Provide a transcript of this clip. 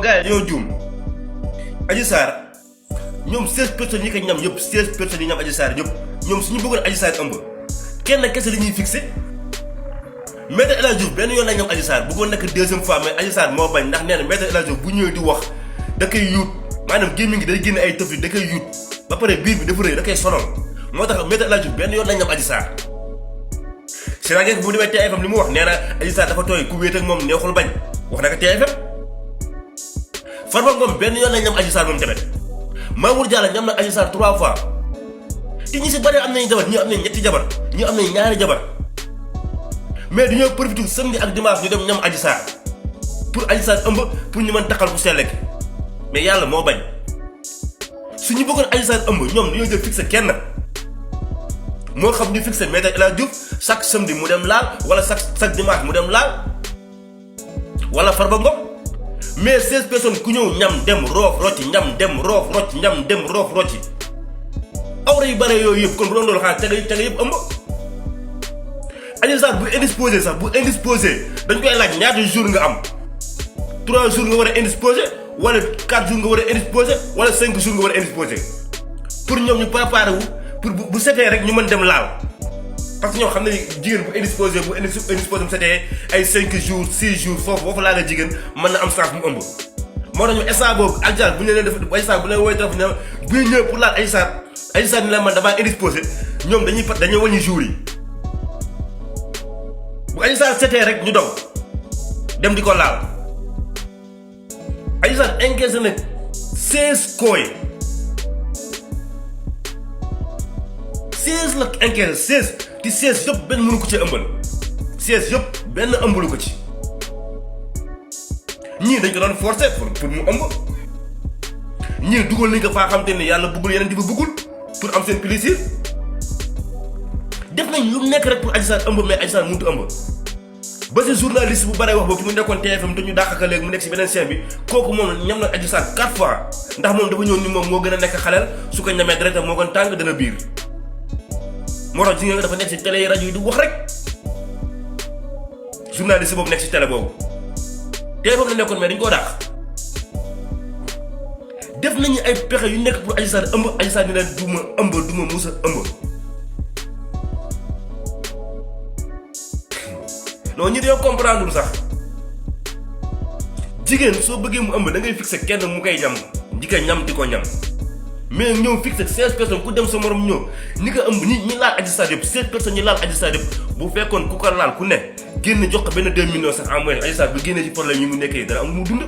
gars yi dañoo juum Adji Sarr ñoom 16 personnes yi ko ñam yëpp 16 personnes yi ñam Adji Sarr yëpp ñoom suñu bëggoon Adji Sarr ëmb kenn kese la ñuy fixé Maître El Hadji Diouf benn yoon la ñam Adji Sarr bëggoon nekk deuxième fois mais Adji Sarr moo bañ ndax nee na Maître El Hadji Diouf bu ñëwee di wax da koy yuut maanaam gémmiñ gi day génne ay tëf yi da koy yuut ba pare biir bi dafa rëy da koy sonal moo tax Maître El Hadji Diouf benn yoon la ñam Adji Sarr Sénégal bu demee TFM li mu wax nee na Adji Sarr dafa tooy ku wéet ak moom neexul bañ wax na ko TFM Farba Ngom benn yoon la ñam Adji Sarr moom tamit Mamour Diallo ñam na Adji Sarr 3 fois te ñi si bari am nañu jabar ñi am nañu ñetti jabar ñi am nañu ñaari jabar mais dañoo profité samedi ak dimanche ñu dem ñam Adji Sarr pour Adji Sarr ëmb pour ñu mën taxal ku sellek mais yàlla moo bañ su ñu bëggoon Adji Sarr ëmb ñoom dañoo jël fixé kenn moo xam ñu fixé Maître El Hadji Diouf chaque samedi mu dem laal wala chaque dimanche mu dem laal wala Farba Ngom mais 16 personnes ku ñëw ñam dem roof rocci ñam dem roof rocci ñam dem roof rocci awra yu bare yooyu yëpp kon bu doon loolu xanaa tege yëpp ëmb Adji Sarr bu indisposé sax bu indisposé dañ koy laaj ñaata jours nga am 3 jours nga war a indisposé wala 4 jours nga war a indisposé wala 5 jours nga war a indisposé pour ñoom ñu préparé wu pour bu setee rek ñu mën dem laal parce que ñoo xam ne jigéen bu indisposé bu setee ay 5 jours 6 jours foofu laa nga jigéen mën na am chance mu ëmb moo tax ñu instant boobu Adji Sarr bu ñu leen def Adji Sarr bu leen woowee téléphone ne buy ñëw pour laal Adji Sarr ni la man damaa indisposé ñoom dañuy wàññi jours yi bu Adji Sarr setee rek ñu daw dem di ko laal Adji Sarr encaissé na 16 kooy 16 la encaissé 16 ti 16 yëpp benn mënu ko ci ëmbal 16 yëpp benn ëmbalu ko ci ñii dañ ko doon forcer pour mu ëmb ñii dugal nañ ko faa xam te ne yàlla bëggul yeneen di fa bëggul pour am seen plaisir def nañ lu nekk rek pour Adji Sarr ëmb mais Adji Sarr mënut ëmb ba si journaliste bu bare wax boobu mu nekkoon TFM te ñu dàq ka léegi mu nekk si beneen chaîne bi kooku moom ñam na Adji Sarr 4 fois ndax moom dafa ñëw ni moom moo gën a nekk xaleel su ko ñamee deret moo gën tàng dana biir moo tax jigéen nga dafa nekk si télé yi rajo yi di wax rek journaliste boobu nekk si télé boobu TFM la nekkoon mais dañ koo dàq def nañu ay pexe yu nekk pour Adji Sarr ëmb Adji Sarr ni leen duma ëmb duma musa ëmb non ñi dañoo comprendre sax jigéen soo bëggee mu ëmb da ngay fixé kenn mu koy ñam di ko ñam di ko ñam mais ñëw fixé 16 personnes ku dem sa morom ñëw ñi ko ëmb ñi laal Adji Sarr yëpp 16 personnes ñi laal Adji Sarr yëpp bu fekkoon ku ko laal ku ne génn jox ko benn 2 millions sax en moyenne Adji Sarr bu génnee ci problème yi mu nekkee dara am mu dund